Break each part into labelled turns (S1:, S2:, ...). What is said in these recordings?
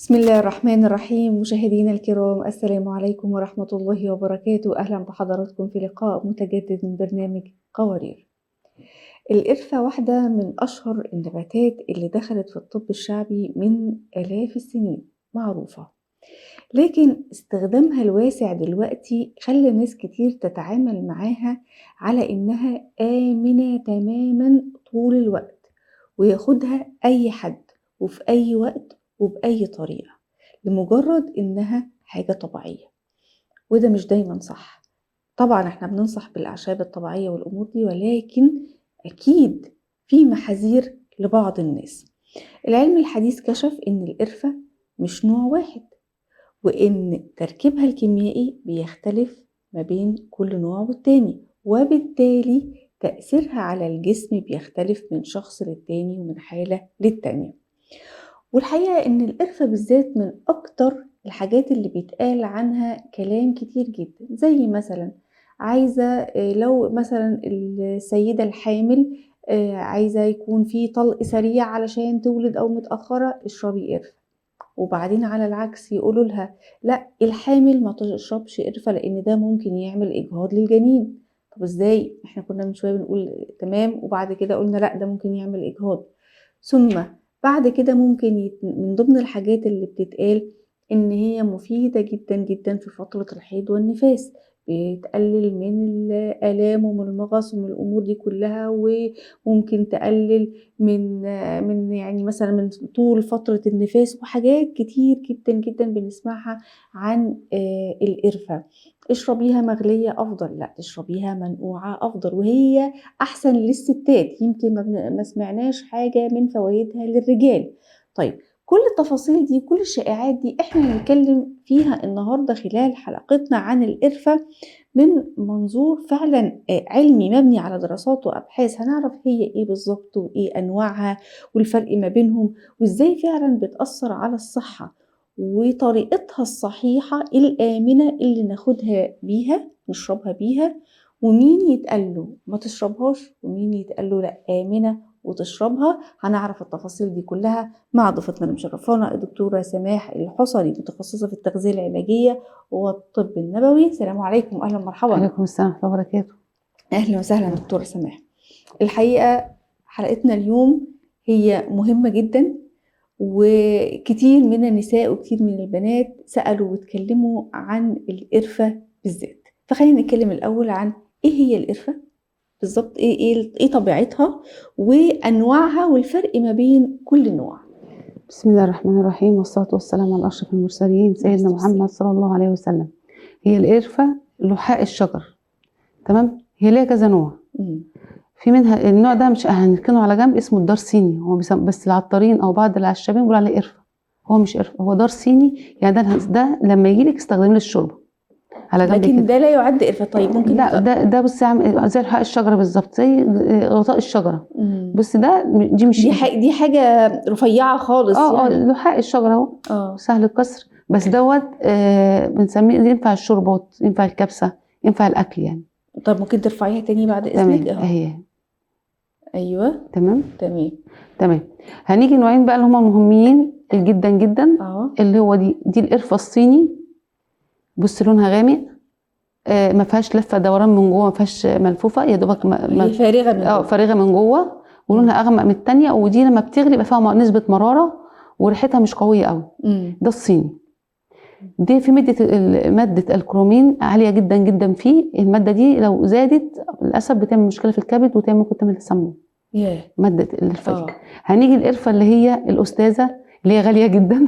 S1: بسم الله الرحمن الرحيم. مشاهدينا الكرام، السلام عليكم ورحمة الله وبركاته. أهلا بحضراتكم في لقاء متجدد من برنامج قوارير. القرفة واحدة من أشهر النباتات اللي دخلت في الطب الشعبي من آلاف السنين، معروفة، لكن استخدامها الواسع دلوقتي خلى ناس كتير تتعامل معاها على إنها آمنة تماما طول الوقت، وياخدها أي حد وفي أي وقت وبأي طريقة، لمجرد إنها حاجة طبيعية. وده مش دايما صح. طبعا احنا بننصح بالأعشاب الطبيعية والأمور دي، ولكن أكيد في محاذير لبعض الناس. العلم الحديث كشف إن القرفة مش نوع واحد، وإن تركيبها الكيميائي بيختلف ما بين كل نوع والتاني، وبالتالي تأثيرها على الجسم بيختلف من شخص للتاني ومن حالة للتانية. والحقيقة إن القرفة بالذات من أكتر الحاجات اللي بيتقال عنها كلام كتير جدا، زي مثلا عايزة لو مثلا السيدة الحامل عايزة يكون في طلق سريع علشان تولد أو متأخرة، اشربي قرفة. وبعدين على العكس يقولوا لها لا، الحامل ما تشربش قرفة لأن ده ممكن يعمل إجهاض للجنين. طب إزاي؟ إحنا كنا من شوية بنقول تمام، وبعد كده قلنا لا ده ممكن يعمل إجهاض. ثم بعد كده ممكن من ضمن الحاجات اللي بتتقال إن هي مفيدة جدا جدا في فترة الحيض والنفاس، بتقلل من الآلام ومن المغص ومن الأمور دي كلها، وممكن تقلل من يعني مثلا من طول فترة النفاس، وحاجات كتير جدا جدا بنسمعها عن القرفة. اشربيها مغلية أفضل، لا تشربيها منقوعة أفضل، وهي أحسن للستات، يمكن ما سمعناش حاجة من فوائدها للرجال. طيب كل التفاصيل دي، كل الشائعات دي احنا هنتكلم فيها النهاردة خلال حلقتنا عن القرفة من منظور فعلا علمي مبني على دراسات وأبحاث. هنعرف هي ايه بالظبط وايه أنواعها والفرق ما بينهم، وازاي فعلا بتأثر على الصحة، وطريقتها الصحيحة الآمنة اللي ناخدها بيها نشربها بيها، ومين يتقال ما تشربهاش ومين يتقال لا آمنة وتشربها. هنعرف التفاصيل دي كلها مع ضيفتنا اللي مشرفانا الدكتورة سماح الحصري، متخصصة في التغذية العلاجية والطب النبوي. السلام عليكم، أهلا ومرحبا.
S2: عليكم السلام ورحمة الله وبركاته.
S1: أهلا وسهلا دكتورة سماح. الحقيقة حلقتنا اليوم هي مهمة جدا، وكتير من النساء وكتير من البنات سألوا واتكلموا عن القرفة بالذات. فخلينا نتكلم الأول عن إيه هي القرفة بالظبط، ايه طبيعتها وانواعها والفرق ما بين كل نوع.
S2: بسم الله الرحمن الرحيم، والصلاة والسلام على اشرف المرسلين سيدنا محمد صلى الله عليه وسلم. هي القرفه لحاء الشجر، تمام؟ هي ليها كذا نوع. في منها النوع ده مش هنركنه على جنب، اسمه الدار صيني، هو بس العطارين او بعض العشابين بيقولوا عليه قرفه، هو مش قرفه، هو دار صيني. يعني ده لما يجي لك استخدميه للشوربه على جنب،
S1: لكن ده لا يعد قرفه. طيب ممكن
S2: لا، ده بصي زي لحاء الشجرة بالظبط، زي غطاء الشجرة. بس ده دي مش
S1: دي حاجة رفيعة خالص.
S2: يعني لحاء الشجرة اهو، سهل الكسر، بس دوت بنسميه ينفع الشربات، ينفع الكبسه، ينفع الاكل يعني.
S1: طب ممكن ترفعيها تاني بعد اذنك؟
S2: تمام اهي.
S1: ايوه
S2: تمام
S1: تمام
S2: تمام. هنيجي نوعين بقى اللي هما مهمين جدا جدا، اللي هو دي القرفه الصيني. بص لونها غامق، ما فيهاش لفه دوران من جوه، ما فيهاش ملفوفه، يا دوبك
S1: هي فارغة من جوه،
S2: فارغة من جوه، ولونها اغمق من الثانية. ودي لما بتغلي يبقى فيها نسبه مرارة وريحتها مش قوية قوي. ده الصيني. دي في مادة الكرومين عالية جدا جدا فيه. المادة دي لو زادت للاسف بتعمل مشكلة في الكبد، وتعمل ممكن تعمل تسمم. مادة القرفه دي. هنيجي القرفه اللي هي الاستاذة، اللي هي غالية جدا،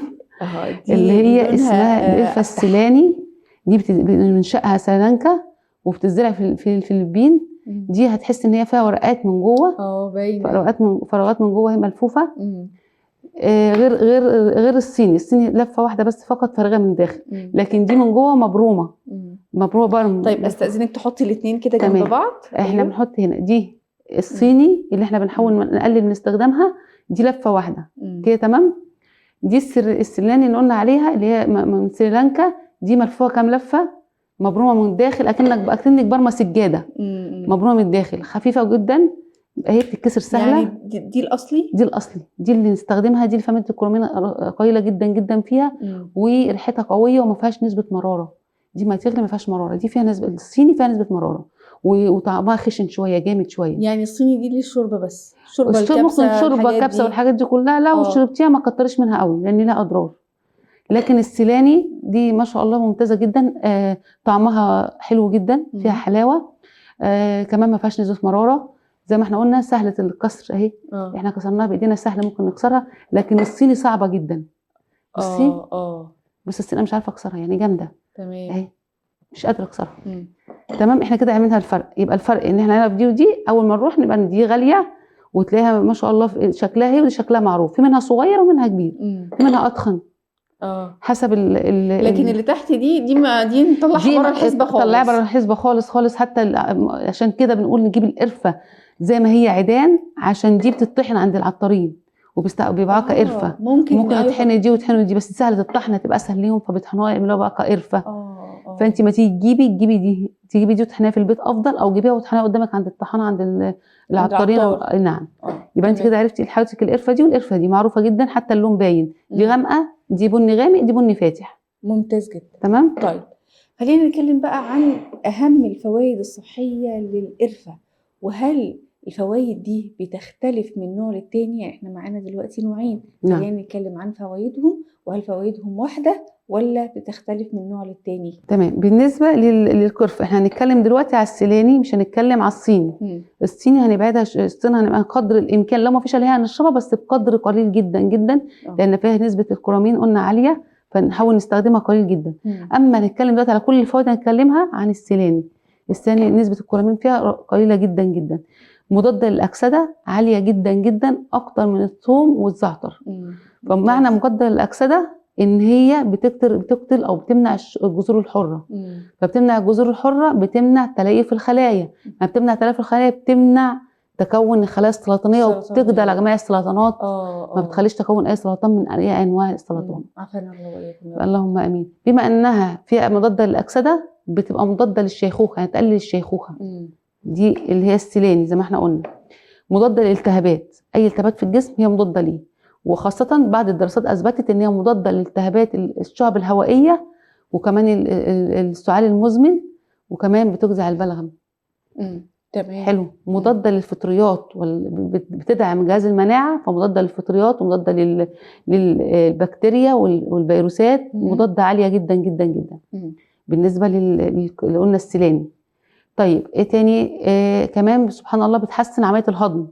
S2: اللي هي اسمها القرفه السيلاني. دي بنشأها سريلانكا وبتزرع في الفلبين. دي هتحس ان هي فيها ورقات من جوه،
S1: باينة،
S2: فراغات من جوه، هي ملفوفه. غير غير غير الصيني. الصيني لفه واحدة بس فقط، فارغة من داخل، لكن دي من جوه مبرومه، مبرومه برم.
S1: طيب استاذنك تحطي الاثنين كده جنب بعض.
S2: احنا بنحط هنا دي الصيني اللي احنا بنحاول نقلل من استخدامها، دي لفه واحدة كده تمام. دي السيلاني اللي قلنا عليها اللي هي من سريلانكا، دي ملفوفه كام لفه، مبرومه من الداخل، اكنك برمه سجادة، مبرومه من الداخل، خفيفة جدا، هي بتتكسر سهلة.
S1: يعني دي الاصلي؟
S2: دي الاصلي، دي اللي نستخدمها، دي اللي فيها مادة الكرومين قليله جدا جدا فيها، وريحتها قوية وما فيهاش نسبه مرارة. دي ما تغلي ما فيهاش مرارة، دي فيها نسبه، الصيني فيها نسبه مرارة وطعمها خشن شوية، جامد شوية.
S1: يعني الصيني دي للشوربه بس، شوربة الكبسه،
S2: ممكن شوربة كبسة والحاجات دي كلها لو شربتيها ما كتريش منها قوي لان لها اضرار. لكن السيلاني دي ما شاء الله ممتازة جدا، طعمها حلو جدا، فيها حلاوة، كمان ما فيهاش نسبه مرارة زي ما احنا قلنا، سهلة الكسر اهي. احنا كسرناها بايدينا سهلة، ممكن نكسرها، لكن الصيني صعبة جدا. بصي بس الصيني انا مش عارفه اكسرها، يعني جامدة.
S1: تمام
S2: اهي مش قادرة اكسرها. تمام، احنا كده عملنا الفرق. يبقى الفرق ان احنا نعرف دي ودي، اول ما نروح نبقى دي غالية وتلاقيها ما شاء الله شكلها هي، ودي شكلها معروف، في منها صغير ومنها كبير، في منها اضخم حسب ال
S1: لكن اللي تحت دي ما دي نطلعها بره الحسبة خالص،
S2: طلعها بره الحسبة خالص خالص. حتى عشان كده بنقول نجيب القرفه زي ما هي عيدان، عشان دي بتطحن عند العطارين وبيبيعوها كقرفه. ممكن يطحنوا دي ويطحنوا دي، بس سهلة الطحن تبقى اسهل ليهم، فبيطحنوها يعملوها بقى كقرفه. فانت ما تيجي تجيبي دي، تجيبي دي وتطحنيها في البيت افضل، او جيبيها وتطحنيها قدامك عند الطحانه عند العطارين. نعم. يبقى انت كده عرفتي حضرتك القرفه دي، والقرفه دي معروفة جدا، حتى اللون باين، دي غامقه، دي بني غامق، دي بني فاتح.
S1: ممتاز جدا.
S2: تمام.
S1: طيب خلينا نتكلم بقى عن اهم الفوائد الصحية للقرفه، وهل الفوائد دي بتختلف من نوع للتاني؟ يعني احنا معانا دلوقتي نوعين.
S2: نعم.
S1: خلينا نتكلم عن فوائدهم، وهل فوائدهم واحدة ولا بتختلف من نوع للتاني؟
S2: تمام. بالنسبة للقرفه احنا هنتكلم دلوقتي على السيلاني، مش هنتكلم على الصيني. الصيني هنبعدها، الصين هنبقى قدر الامكان لو ما فيش عليها هنشربها، بس بقدر قليل جدا جدا، لان فيها نسبه الكرامين قلنا عالية، فنحاول نستخدمها قليل جدا. اما نتكلم دلوقتي على كل الفوائد هنتكلمها عن السيلاني. السيلاني نسبه الكرامين فيها قليله جدا جدا، مضادة للاكسده عالية جدا جدا، اكتر من الثوم والزعتر. فمعنى مضادة للاكسده ان هي بتقتل او بتمنع الجذور الحرة. فبتمنع الجذور الحرة، بتمنع تليف الخلايا، ما بتمنع تليف الخلايا بتمنع تكون الخلايا السرطانية، وبتقضي على جميع السرطانات. ما بتخليش تكون اي سرطان من اي انواع السرطان.
S1: عافانا الله واياكم.
S2: اللهم امين. بما انها فيها مضادة للاكسده بتبقى مضادة للشيخوخه، يعني تقلل الشيخوخة. دي اللي هي السيلاني زي ما احنا قلنا. مضادة للالتهابات، اي التهابات في الجسم هي مضادة ليه، وخاصة بعد الدراسات اثبتت ان هي مضادة لالتهابات الشعب الهوائية، وكمان السعال المزمن، وكمان بتجزع على البلغم.
S1: تمام.
S2: حلو. مضادة للفطريات، بتدعم جهاز المناعة، فمضاده للفطريات ومضاده للبكتيريا والفيروسات، مضادة عالية جدا جدا جدا. بالنسبة اللي قلنا السيلاني. طيب ايه تاني؟ كمان سبحان الله بتحسن عملية الهضم،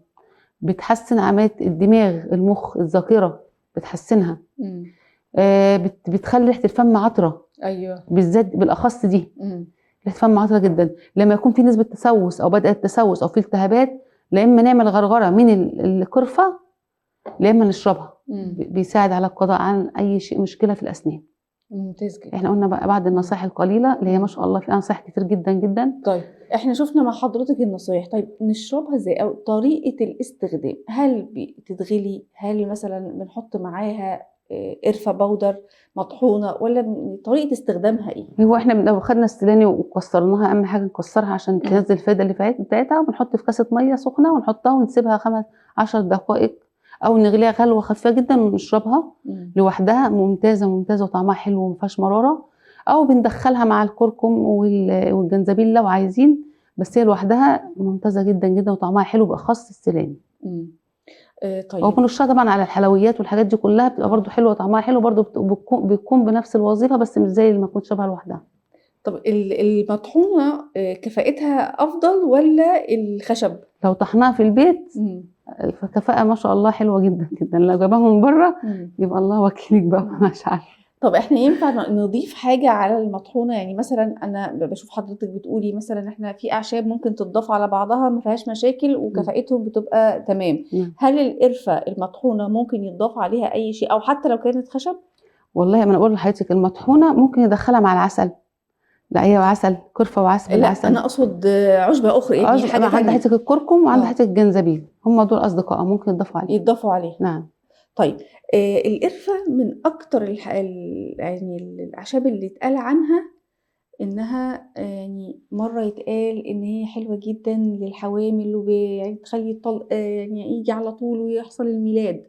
S2: بتحسن عملية الدماغ، المخ، الذاكرة بتحسنها. بتخلي ريحه الفم عطره.
S1: ايوه،
S2: بالذات بالاخص دي. ريحه الفم عطره جدا لما يكون في نسبه تسوس او بدات تسوس او في التهابات، لا اما نعمل غرغره من القرفه، لا اما نشربها. بيساعد على القضاء عن اي شيء مشكلة في الاسنان.
S1: ممتاز جدا.
S2: احنا قلنا بقى بعد النصائح القليلة اللي هي ما شاء الله في نصائح كتير جدا جدا.
S1: طيب احنا شفنا مع حضرتك النصايح، طيب نشربها ازاي او طريقه الاستخدام؟ هل بتتغلي؟ هل مثلا بنحط معاها قرفه بودر مطحونه، ولا طريقه استخدامها ايه؟
S2: هو احنا لو خدنا السيلاني وكسرناها، اهم حاجة نكسرها عشان تنزل الفايدة اللي بتاعتها، ونحط في كاسه مية سخنة ونحطها ونسيبها 5-10 دقائق، او نغليها غلوه خفيفة جدا ونشربها لوحدها. ممتازة ممتازة، وطعمها حلو وما فيهاش مرارة. او بندخلها مع الكركم والجنزبيل لو عايزين، بس هي لوحدها ممتازة جدا جدا وطعمها حلو، باخص السيلاني.
S1: طيب.
S2: وبنرشها طبعا على الحلويات والحاجات دي كلها، بتبقى برده حلوة وطعمها حلو، برده بتكون بنفس الوظيفة، بس مش زي اللي ما كنت شبهها لوحدها.
S1: طب المطحونه كفاءتها افضل ولا الخشب؟
S2: لو طحناها في البيت فكفاءة ما شاء الله حلوة جدا جدا، لو جابها من بره يبقى الله وكيلك بقى، مش عارفه.
S1: طب احنا ينفع نضيف حاجة على المطحونه؟ يعني مثلا انا بشوف حضرتك بتقولي مثلا احنا في اعشاب ممكن تضاف على بعضها ما فيهاش مشاكل وكفاءتهم بتبقى تمام. هل القرفه المطحونه ممكن يتضاف عليها اي شيء او حتى لو كانت خشب؟
S2: والله ما انا اقول لحضرتك المطحونه ممكن يدخلها مع العسل. لا هي وعسل، قرفه وعسل.
S1: لا انا اقصد عشبه اخرى، يعني حاجة
S2: ثانية. عند حضرتك الكركم وعند حضرتك الجنزبيل، هم دول اصدقاء ممكن يتضافوا عليه.
S1: يتضافوا عليه.
S2: نعم.
S1: طيب القرفه من اكتر يعني الاعشاب اللي اتقال عنها إنها يعني مرة يتقال إن هي حلوة جدًا للحوامل يعني تخلّي الطلق يعني ييجي على طول ويحصل الميلاد،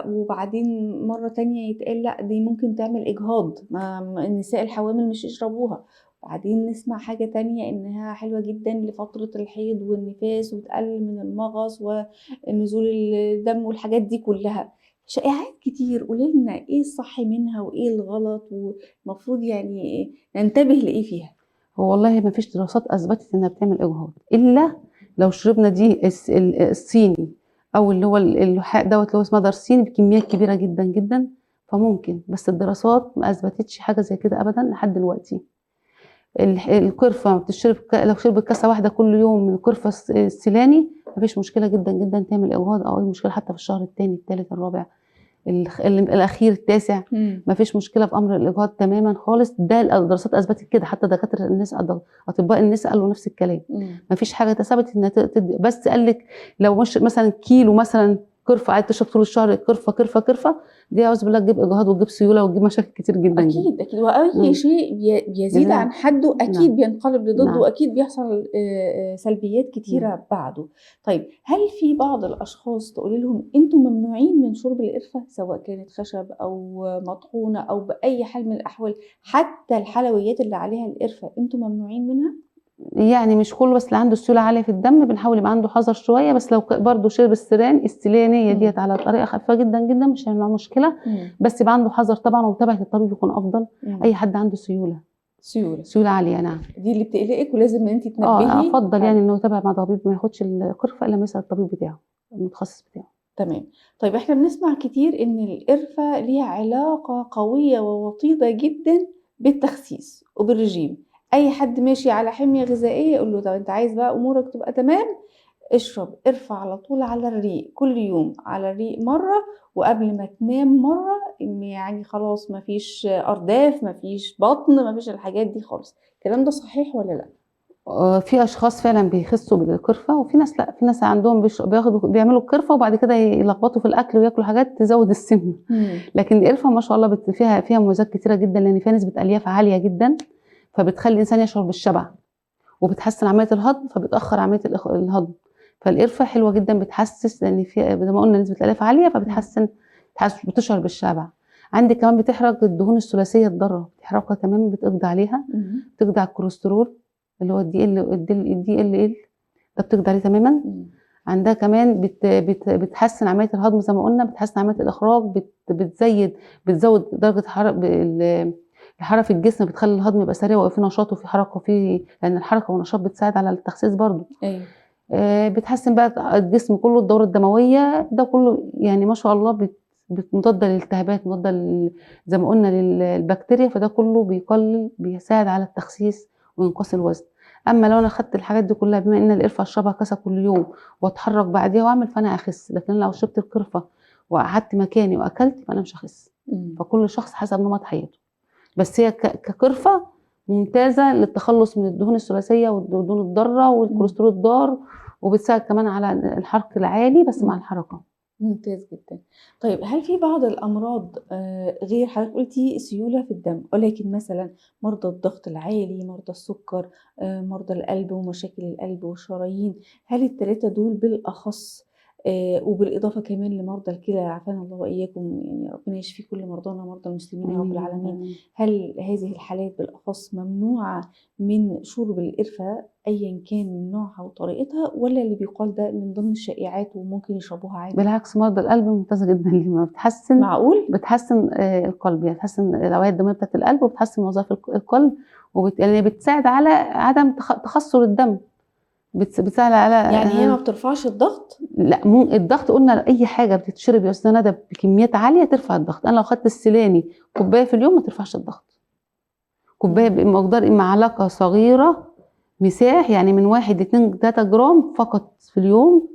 S1: وبعدين مرة تانية يتقال لأ دي ممكن تعمل إجهاض، ما النساء الحوامل مش يشربوها، وبعدين نسمع حاجة تانية إنها حلوة جدًا لفترة الحيض والنفاس وتقلل من المغص ونزول الدم والحاجات دي كلها. شائعات كتير، قولي لنا إيه الصح منها وإيه الغلط والمفروض يعني ننتبه لإيه فيها؟
S2: هو والله ما فيش دراسات أثبتت إنها بتعمل إجهاض، إلا لو شربنا دي الصيني أو اللي هو اللحاء دوت اللي هو اسمه دارسين بكميات كبيرة جدا جدا، فممكن، بس الدراسات ما أثبتتش حاجة زي كده أبدا لحد دلوقتي. القرفة بتشرب لو شربت كاسة واحدة كل يوم من القرفة السيلاني مفيش مشكلة جدا جدا تعمل إجهاض أو أي مشكلة، حتى في الشهر الثاني الثالث الرابع الأخير التاسع، مفيش مشكلة في أمر الإجهاض تماما خالص. ده الدراسات أثبتت كده، حتى دكاترة النساء أطباء النساء قالوا نفس الكلام. مفيش حاجة تثبت إنها بس قال لك لو مش مثلا كيلو مثلا قرفة قاعد تشرب طول الشهر قرفة قرفة قرفة، دي أعوذ بالله تجيب إجهاض وتجيب سيولة وتجيب مشاكل كتير جدا.
S1: أكيد أكيد، وأي شيء بيزيد عن حده أكيد بينقلب لضده، وأكيد بيحصل سلبيات كتيرة بعده. طيب هل في بعض الأشخاص تقولي لهم أنتم ممنوعين من شرب القرفة سواء كانت خشب أو مطحونة أو بأي حال من الأحوال، حتى الحلويات اللي عليها القرفة أنتم ممنوعين منها؟
S2: يعني مش كله، بس اللي عنده سيولة عالية في الدم بنحاول يبقى عنده حذر شوية، بس لو برضه شرب السيلانيه ديت على طريقه خفيفة جدا جدا مش هيعمل معاه مشكلة، بس يبقى عنده حذر طبعا ومتابعة الطبيب يكون افضل. اي حد عنده سيولة عالية، نعم،
S1: دي اللي بتقلقك ولازم ان انت تنبهي.
S2: افضل يعني انه يتابع مع طبيب، ما ياخدش القرفه الا ما يسال الطبيب بتاعه المتخصص بتاعه.
S1: تمام. طيب احنا بنسمع كتير ان القرفه ليها علاقة قوية ووطيده جدا بالتخسيس وبالرجيم، اي حد ماشي على حمية غذائية يقول له طب انت عايز بقى امورك تبقى تمام، اشرب قرفه على طول على الريق كل يوم، على الريق مرة وقبل ما تنام مرة، يعني خلاص مفيش ارداف مفيش بطن مفيش الحاجات دي خالص. الكلام ده صحيح ولا لا؟
S2: في اشخاص فعلا بيخسوا بالقرفه، وفي ناس لا، في ناس عندهم بيعملوا القرفه وبعد كده يلخبطوا في الاكل وياكلوا حاجات تزود السمنة. لكن القرفه ما شاء الله فيها مميزات كتيرة جدا، لان فيها نسبه الياف عالية جدا، فبتخلي الانسان يشعر بالشبع، وبتحسن عملية الهضم، فبتاخر عملية الهضم. فالقرفه حلوة جدا، بتحسس، لان فيها زي ما قلنا نسبه الالياف عالية، فبتحسن بتشعر بالشبع. عندك كمان بتحرق الدهون الثلاثية الضارة، بتحرقها تماما، بتقضي عليها، بتقضي على الكوليسترول اللي هو ال DL ده بتقضي عليه تماما. عندها كمان بتحسن عملية الهضم زي ما قلنا، بتحسن عملية الاخراج، بتزود درجه الحركة في الجسم، بتخلي الهضم يبقى سريع وفي نشاط وفي حركة، وفي لان الحركة والنشاط بتساعد على التخسيس برضو.
S1: ايوه.
S2: بتحسن بقى الجسم كله، الدورة الدموية، ده كله يعني ما شاء الله مضادة للالتهابات، مضادة زي ما قلنا للبكتيريا، فده كله بيقلل، بيساعد على التخسيس وانقاص الوزن. اما لو انا خدت الحاجات دي كلها، بما ان القرفه اشربها كاسه كل يوم واتحرك بعديها واعمل، فانا اخس. لكن لو شربت القرفه وقعدت مكاني واكلت فانا مش هخس. فكل شخص حسب نمط حياته، بس هي كقرفه ممتازة للتخلص من الدهون الثلاثية والدهون الضارة والكوليسترول الضار، وبتساعد كمان على الحرق العالي بس مع الحركة.
S1: ممتاز جدا. طيب هل في بعض الامراض غير حضرتك قلتي سيولة في الدم، ولكن مثلا مرضى الضغط العالي، مرضى السكر، مرضى القلب ومشاكل القلب والشرايين، هل الثلاثة دول بالاخص وبالاضافة كمان لمرضى الكلى، عافانا الله واياكم، يعني ربنا يشفي كل مرضانا مرضى المسلمين يا رب العالمين، هل هذه الحالات بالاخص ممنوعة من شرب القرفه ايا كان نوعها وطريقتها، ولا اللي بيقال ده من ضمن الشائعات وممكن يشربوها عادي؟
S2: بالعكس، مرضى القلب ممتازة جدا، لما بتحسن.
S1: معقول؟
S2: بتحسن القلب، يعني بتحسن الاوعية الدموية بتاعت القلب، وبتحسن وظائف القلب، يعني بتساعد على عدم تخثر الدم، بتساعد على
S1: يعني هي ما بترفعش الضغط؟
S2: لا، الضغط قلنا اي حاجة بتتشرب يا استاذه ندى بكميات عالية ترفع الضغط. انا لو خدت السيلاني كوباية في اليوم ما ترفعش الضغط، كوباية بمقدار معلقه صغيرة مساح، يعني من 1 2 3 جرام فقط في اليوم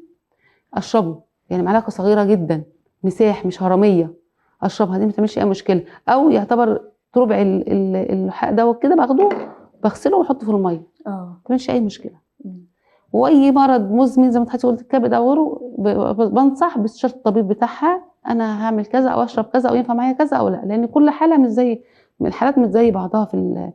S2: اشربه، يعني معلقه صغيرة جدا مساح مش هرميه اشربها، دي ما تعملش اي مشكلة. او يعتبر ربع اللحاء دوت كده باخده بغسله واحطه في المية، ما تعملش اي مشكلة. واي مرض مزمن زي ما حضرتك قلت الكبد او غيره، بنصح باستشاره الطبيب بتاعها، انا هعمل كذا او اشرب كذا او ينفع معايا كذا او لا، لان كل حاله مش زي الحالات، مش زي بعضها في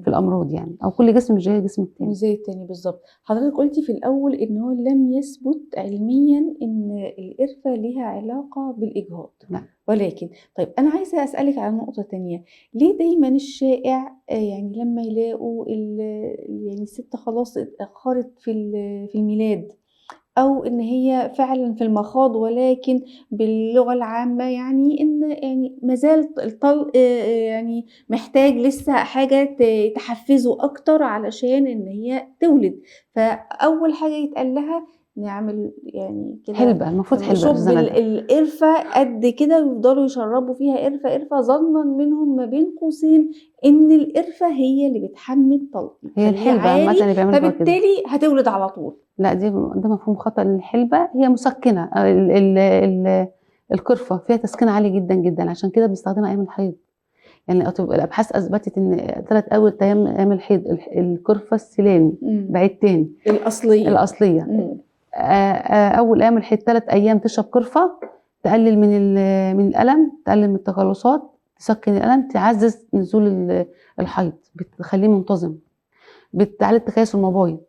S2: في الامراض يعني، او كل جسم مش زي الجسم التاني.
S1: مش زي التاني بالظبط. حضرتك قلتي في الاول ان هو لم يثبت علميا ان القرفه ليها علاقة بالاجهاض.
S2: لا.
S1: ولكن طيب انا عايزه اسالك على نقطة تانية، ليه دايما الشائع يعني لما يلاقوا يعني الست خلاص اتاخرت في الميلاد، او ان هي فعلا في المخاض، ولكن باللغة العامة يعني ان يعني مازال الطلق يعني محتاج لسه حاجة تحفزه اكتر علشان ان هي تولد، فاول حاجة يتقال لها نعمل يعني كده
S2: حلبة، المفروض حلبة
S1: شرب
S2: في الزمن ده.
S1: القرفه قد كده، ويفضلوا يشربوا فيها قرفه قرفه، ظنا منهم ما بين قوسين ان القرفه هي اللي بتحمي الطلق،
S2: هي الحلبة عامة اللي بيعملوا فيها كده،
S1: فبالتالي هتولد على طول.
S2: لا، ده مفهوم خطأ. الحلبة هي مسكنة، ال ال ال القرفة فيها تسكين عالي جدا جدا، عشان كده بنستخدمها أيام الحيض. يعني الأبحاث أثبتت إن 3 أول أيام الحيض القرفة السيلاني، بعيد تاني
S1: الأصلية.
S2: أول أيام الحيض 3 أيام تشرب قرفة، تقلل من الألم، تقلل من التقلصات، تسكن الألم، تعزز نزول الحيض، بتخليه منتظم، بتعالج تكيس المبايض.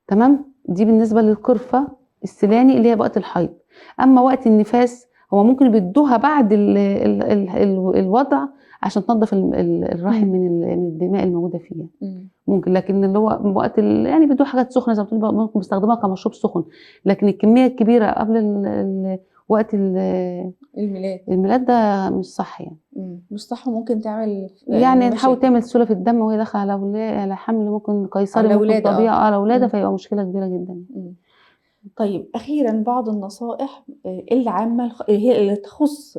S2: تمام؟ دي بالنسبة للقرفة السيلاني اللي هي وقت الحيض. أما وقت النفاس هو ممكن بيدوها بعد ال ال ال الوضع عشان تنظف الرحم من الدماء الموجودة فيها. ممكن، لكن اللي هو وقت يعني بيدوها حاجات سخنة زي ما بتقول، ممكن بيستخدموها كمشروب سخن، لكن الكمية الكبيرة قبل وقت الميلاد ده مش صح يعني.
S1: مش صح، وممكن تعمل
S2: يعني تحاول تعمل سيولة في الدم وهي داخله على على حمل، ممكن قيصري، ممكن طبيعي، على ولاده، فيبقى مشكلة كبيرة جدا.
S1: طيب اخيرا بعض النصائح العامة هي اللي تخص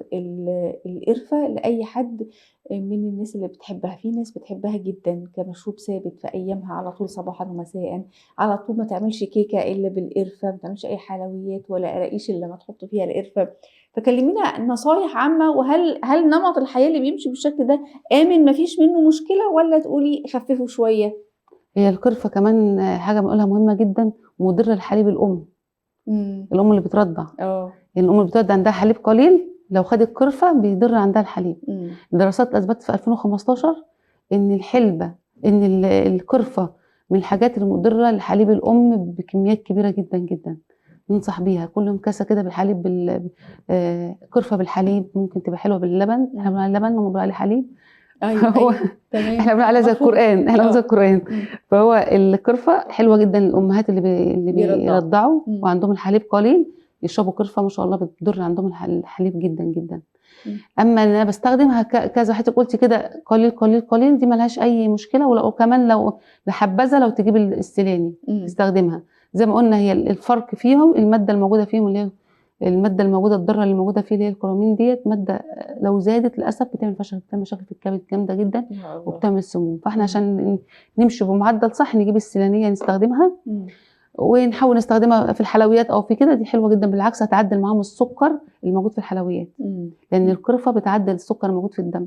S1: القرفه لاي حد من الناس اللي بتحبها. في ناس بتحبها جدا كمشروب ثابت في ايامها على طول، صباحا ومساء، على طول ما تعملش كيكة الا بالقرفه، ما تعملش اي حلويات ولا قراقيش الا ما تحط فيها القرفه. فكلمينا نصايح عامة، وهل نمط الحياة اللي بيمشي بالشكل ده امن ما فيش منه مشكلة، ولا تقولي خففوا شوية؟
S2: هي القرفه كمان حاجة بنقولها مهمة جدا، مضرة لحليب الام. الام اللي بترضع، يعني الام اللي بترضع عندها حليب قليل، لو خدت قرفه بيضر عندها الحليب. دراسات اثبتت في 2015 ان الحلبة، ان القرفه من الحاجات المضرة لحليب الام بكميات كبيرة جدا جدا. ننصح بيها كل يوم كاسه كده بالحليب، قرفه بالحليب، ممكن تبقى حلوة باللبن. احنا بنقول عليه لبن، هم بيقولوا عليه حليب.
S1: ايوه
S2: هو
S1: تمام،
S2: احنا بنقول عليها زي القران، احنا بنقول زي القران. فهو القرفه حلوة جدا للامهات اللي بيرضعوا وعندهم الحليب قليل، يشربوا قرفه ما شاء الله بتضر عندهم الحليب جدا جدا. اما ان انا بستخدمها كذا، حضرتك قلتي كده قليل قليل قليل، دي ملهاش اي مشكلة. ولو كمان لو لحبذا لو تجيب السيلاني تستخدمها. زي ما قلنا هي الفرق فيهم المادة الموجودة فيهم، اللي هي المادة الموجودة الضارة اللي موجودة فيه اللي هي الكرامين ديت، مادة لو زادت للاسف بتعمل فشل، بتعمل مشاكل في الكبد جامدة جدا، وبتعمل سموم. فاحنا عشان نمشي بمعدل صح نجيب السيلانيه نستخدمها، ونحاول نستخدمها في الحلويات او في كده، دي حلوة جدا. بالعكس هتعدل معاهم السكر الموجود في الحلويات، لان القرفه بتعدل السكر الموجود في الدم،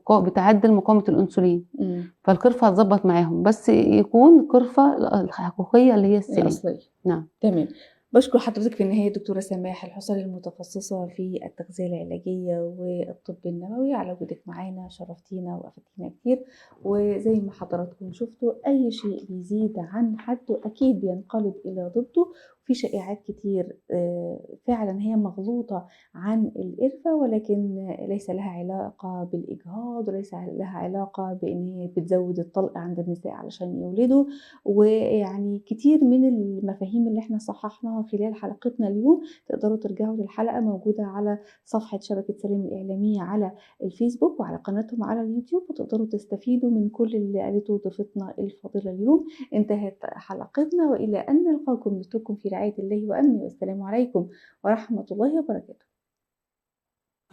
S2: وبتعدل مقاومة الانسولين. فالقرفه هتظبط معاهم، بس يكون قرفه الحقيقية اللي هي السيلانيه. نعم
S1: تمام. بشكر حضرتك في النهاية دكتورة سماح الحصري، المتخصصة في التغذية العلاجية والطب النبوي، على وجودك معانا، شرفتينا وأفدتينا كتير. وزي ما حضراتكم شفتوا، أي شيء بيزيد عن حده أكيد بينقلب إلى ضده. في شائعات كتير فعلا هي مغلوطة عن القرفة، ولكن ليس لها علاقة بالإجهاض، وليس لها علاقة بأن هي بتزود الطلق عند النساء علشان يولدوا. ويعني كتير من المفاهيم اللي احنا صححناها خلال حلقتنا اليوم، تقدروا ترجعوا للحلقة موجودة على صفحة شبكة سلام الإعلامية على الفيسبوك وعلى قناتهم على اليوتيوب، وتقدروا تستفيدوا من كل اللي قالته ضيفتنا الفاضلة اليوم. انتهت حلقتنا، وإلى أن نلقاكم نترككم في رعاية الله وأمنه، والسلام عليكم ورحمة الله وبركاته.